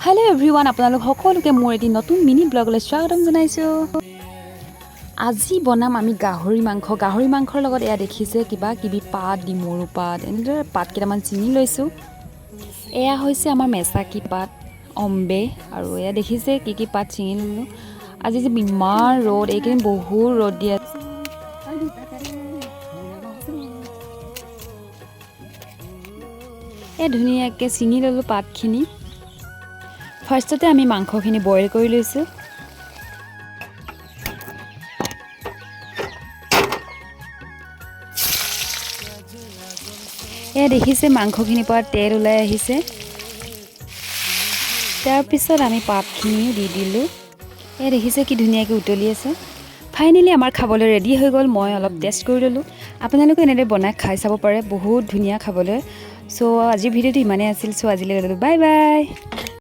Hello' everyone, আপোনালোক সকলোকে মোৰ এটি নতুন মিনি ব্লগলৈ স্বাগতম জনাইছোঁ। আজি বনাম আমি গাহৰি মাংস। গাহৰি মাংসৰ লগত এয়া দেখিছে, কিবা কিবি পাত, ডিমৰু পাত, এনেদৰে পাত কেইটামান ছিঙি লৈছোঁ। এয়া হৈছে আমাৰ মেচাকি পাত, অম্বে আৰু এয়া দেখিছে কি কি পাত ছিঙি ল'লোঁ। আজি যে ইমান ৰ'দ, এইকেইদিন বহুত ৰ'দ দি আছে। এই ধুনীয়াকৈ ছিঙি ল'লোঁ পাতখিনি। ফাৰ্ষ্টতে আমি মাংসখিনি বইল কৰি লৈছোঁ। এয়া দেখিছে, মাংসখিনিৰ পৰা তেল ওলাই আহিছে। তাৰপিছত আমি পাতখিনিও দি দিলোঁ। এয়া দেখিছে, কি ধুনীয়াকৈ উতলি আছে। ফাইনেলি আমাৰ খাবলৈ ৰেডি হৈ গ'ল। মই অলপ টেষ্ট কৰি ল'লোঁ। আপোনালোকে এনেদৰে বনাই খাই চাব পাৰে, বহুত ধুনীয়া খাবলৈ। চ' আজিৰ ভিডিঅ'টো ইমানেই আছিল। চ' আজিলৈ ল'লোঁ, বাই বাই।